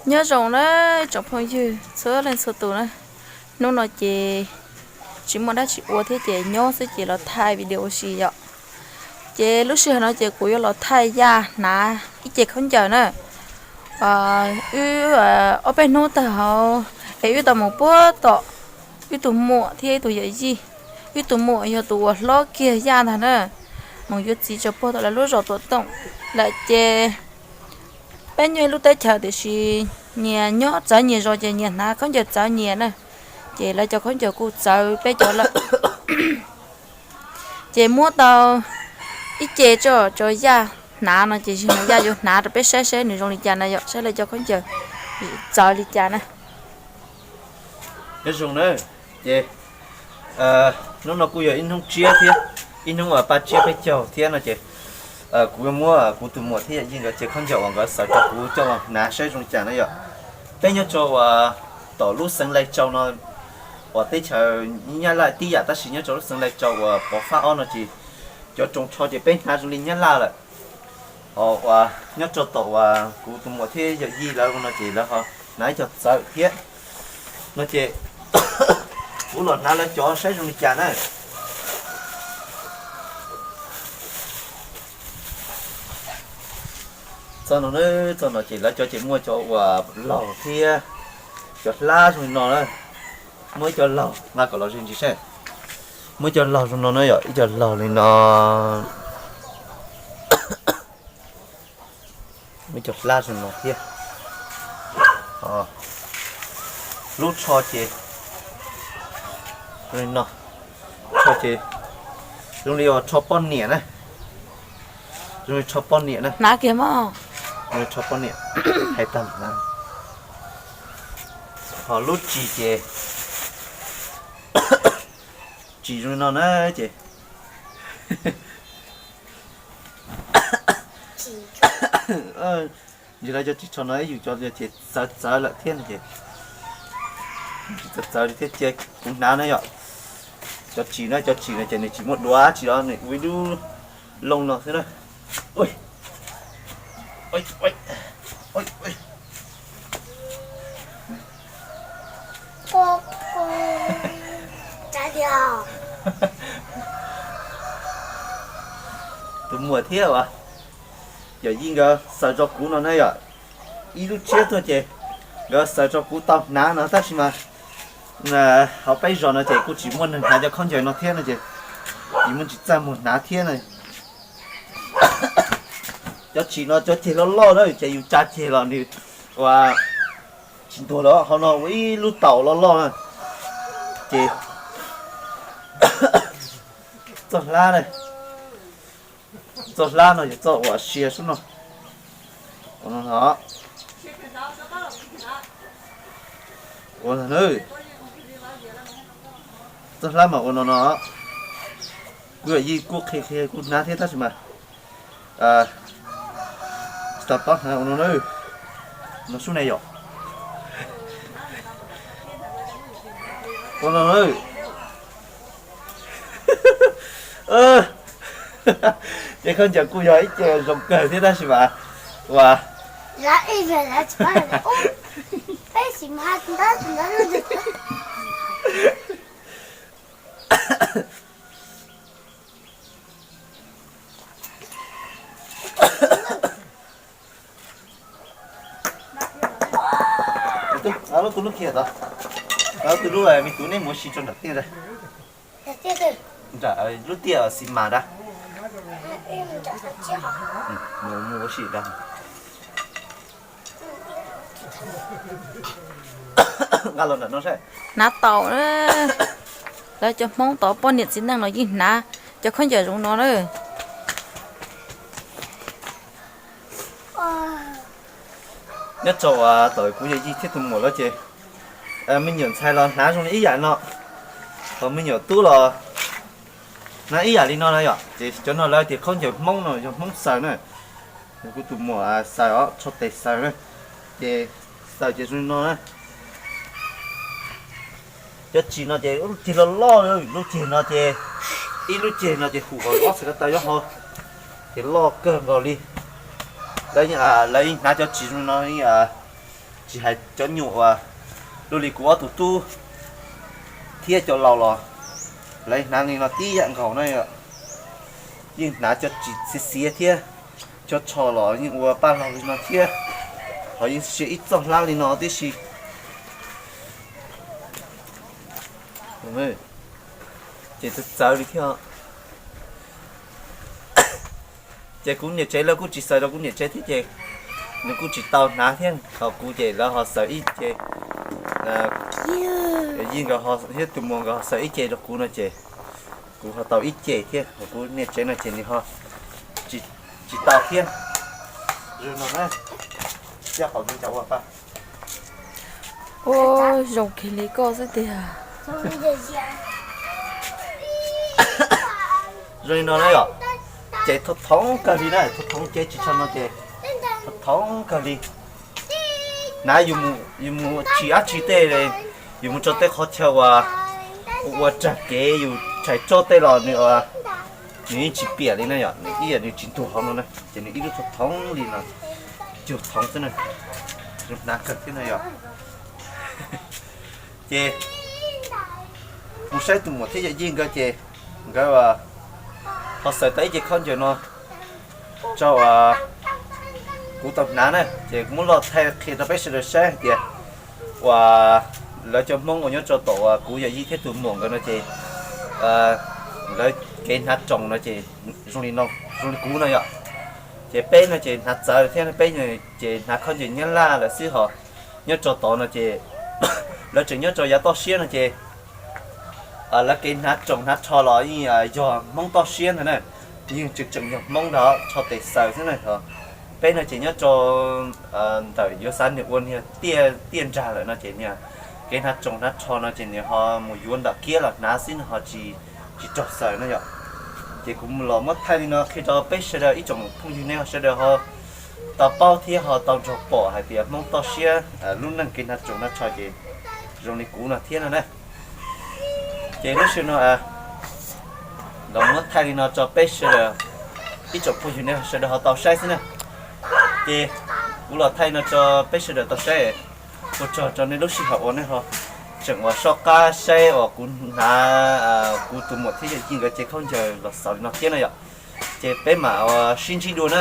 Nyob zoo na tsoom phooj ywg txhua leej txhua tus na. Hnub no ces tsis muaj dab tsi ua thiab ces nyob xwb ces los thaij video ua si yom. Ces lub sij hawm no ces kuv yuav los thaij Yaj hnav ib ce khaub ncaws na. Wb ob peb hnub tag hauv es wb tau mus puag tom wb tus muam thiab ib tug yawm yij. Wb tus muam yog tus uas hlob kiag Yaj ntag na, mus yuav txiv tso puag tom lawv lub zos Tuam Tooj lawm ces peb nyob ib lub teb chaws tiam sis nyias nyob txawv nyias zos ces nyias hnav khaub ncaws txawv nyias na. Ces lawv cov khaub ncaws kuj txawv peb cov lawm. Ces muab tau ib ce tso tso Yaj hnav no ces Yaj yuav hnav rau peb saib saib nws zoo li cas na yom, saib lawv cov khaub ncaws txawv li cas na. Nyob zoo na, ces hnub no kuj yog ib hnub tsiab thiab, ib hnub uas paj tsiab peb caug thiab no ces kuv yuav muab kuv tus muam thiab yawm yij nkawd ces khaub ncaws uas nkawd xaws rau kuv coj los hnav saib zoo li cas na yom. Peb nyob rau uas tom lub xeev Lai Châu no uas teb chaws Nyab Laj tib yam tab sis nyob rau lub xeev Lai Châu uas Pov Fab ob no ces cov tsoos tsho ces peb hnav zoo li Nyab Laj lawm. Ho uas nyob rau tom uas kuv tus muam thiab yawm yij lawv no ces lawv ho hnav ib co txawv thiab no ces kuv los hnav lawv cov saib zoo li cas na. Txog no, txog no ces lawv cov ces muaj cov uas laug thiab cov hlab zoo li no na. Muaj ib co laug, nqa kom los ze ntsis saib. Muaj ib co laug zoo no na yom, ib co laug li no. Muaj ib co hlab zoo no thiab. Lub tsho ces zoo li no, tsho ces zoo li uas tsho poj niam na. Zoo li tsho poj niam na. Hnav kiag mas. Zoo li tsho poj niam. Hais tag na. Ho lub tsis ces tsis zoo li no na ces. Ntsis lawv cov tsis tsho no yus cov ces txawv txawv lawm thiab no ces txawv txawv li thiab cia kuv hnav na yom. Cov tsis na, cov tsis no ces nws tsis muaj duav tsis los nws ua ib lub loo no xwb na. Tus muam thiab as, yawm yij nkawd xaws rau kuv no na yom. Ib lub tsiab tuaj ces nkawd xaws rau kuv tau hnav no tab sis mas hauv peb zos no ces kuj tsis muaj neeg hnav cov khaub ncaws no thiab no ces tsis muaj tsis txaj muag hnav thiab no. Cov tsis no cov ceg loj loj na ces yus tsa ceg los nws ua tsis ntuag los hauv no ua ib lub taum loj loj na. Ces txoj hlab na, txoj hlab no yog txoj uas sia sub no. Ua no no, ua no na, txoj hlab mas ua no no. Kuv yawm yij kuj qhia qhia kuv hnav thiab tab sis mas tsis tau paub hnav ua no na. No sub ne yom. Ua no na. Ces khaub ncaws kuj yog ib ce zoo kawg thiab tab sis mas ua Tus lub khiav tod, tus lub me tub neb mus ua si rau nram tiaj. Nram lub tiaj xis mas da. Mus ua si da. Nqa los nram no saib. Hnav taum na. Lawv cov Hmoob tod poj niam txiv neej los yeej hnav cov khaub ncaws zoo no na. Nyob rau tom kuv yawm yij thiab tus muam lawv ces me nyuam ntxhais los hnav zoo li ib yam no, ho me nyuam tub los hnav ib yam li no na yom. Ces cov no lawv tias khaub ncaws Hmoob no yog Hmoob xaws na. Kuv tus muam xaws os, tsho tes xaws na. Ces xaws ces zoo li no na. Cov tsis no ces lub ceg loj loj, lub ceg no ces Ib lub ceg no ces hum nkaus ob txhais ko taw nyob hauv, ces loj kawg nkaus li. Lawv yeej hnav cov tsis zoo no, tsis hais cov nyuam uas luaj li kuv ob tug tub thiab cov laus los lawv hnav li no tib yam nkaus na. Yeej hnav cov tsis xiav xiav thiab, cov tsho los yeej ua paj laug li no thiab, ho yeej sia ib txoj hlab li no tib si. Ces txawv txawv li thiab. Ces kuv niam tsev lawv kuj tsis xaws rau kuv niam tsev thiab ces nws kuj tsis tau hnav thiab, ho kuv ces lawv ho xaws ib ce, Yij nkawd thiab tus muam nkawd ho xaws ib ce rau kuv no ces kuv ho tau ib ce thiab, ho kuv niam tsev no ces nws ho tsis tau thiab. Zoo no na, caj qaum zoo cas ua pa. Ua zoo kiag li koj xwb tiag. Zoo li no na yom, ces thoob thoob kawg li na, thoob thoob ces tsis tshaj no ces thoob thoob kawg li. Hnav yus mus tsis dab tsi tej, yus mus tso tej qhov chaw uas ua rag kev yus tshais tso tej los nws, nws yeej tsis piam li na yom, nws ib yam nws tsis ntuag hauv no na, ces nws ib lub thoob thoob li no, cuag thoob xwb na, zoo hnav kawg thiab na yom. Ces mus saib tus muam thiab yawm yij nkawd ces nkawd ho xaws tau ib ce khaub ncaws no rau kuv tau hnav na, ces kuv muab los thaij qhia rau peb sawv daws saib hais tias uas lawv cov Hmoob uas nyob rau tom uas kuv yawm yij thiab tus muam nkawd no ces lawv kev hnav roos no ces zoo li no, zoo li kuv no yom. Ces peb no ces hnav txawv thiab peb ces hnav khaub ncaws nyab laj lawm xwb, ho nyob rau tod no ces lawv tseem nyob rau yav toj siab no ces lawv kev hnav roos hnav rho los yeej yog Hmoob toj siab ntag na, yeej tseem tseem yog Hmoob ntag, rho tes xaws xwb na. Peb no ces nyob rau ntawm yuav xav nws ua niag tiaj nrag lawm no ces niag kev hnav roos hnav rho no ces nws ho mus yuav ntawm kiab los hnav xwb no ho tsis raug xaws no yom. Ces kuv los muab thaij li no qhia rau peb sawv daws ib tsoom phooj ywg nej sawv daws ho tau paub thiab ho tau nrog pom hais tias Hmoob toj siab lub neej kev hnav roos hnav rho ces zoo li kuv no thiab no na. Ces lub sij hawm no los muab thaij li no rau peb sawv daws ib tsoom phooj ywg nej sawv daws ho tau saib xwb na. Ces kuv los thaij no rau peb sawv daws tau saib, ua tsaug rau nej lub sij hawm uas nej ho tseem uas soj qab saib uas kuv hnav kuv tus muam thiab yawm yij nkawd cev khaub ncaws los xaws li no thiab na yom. Ces peb mam sib ntsib dua na.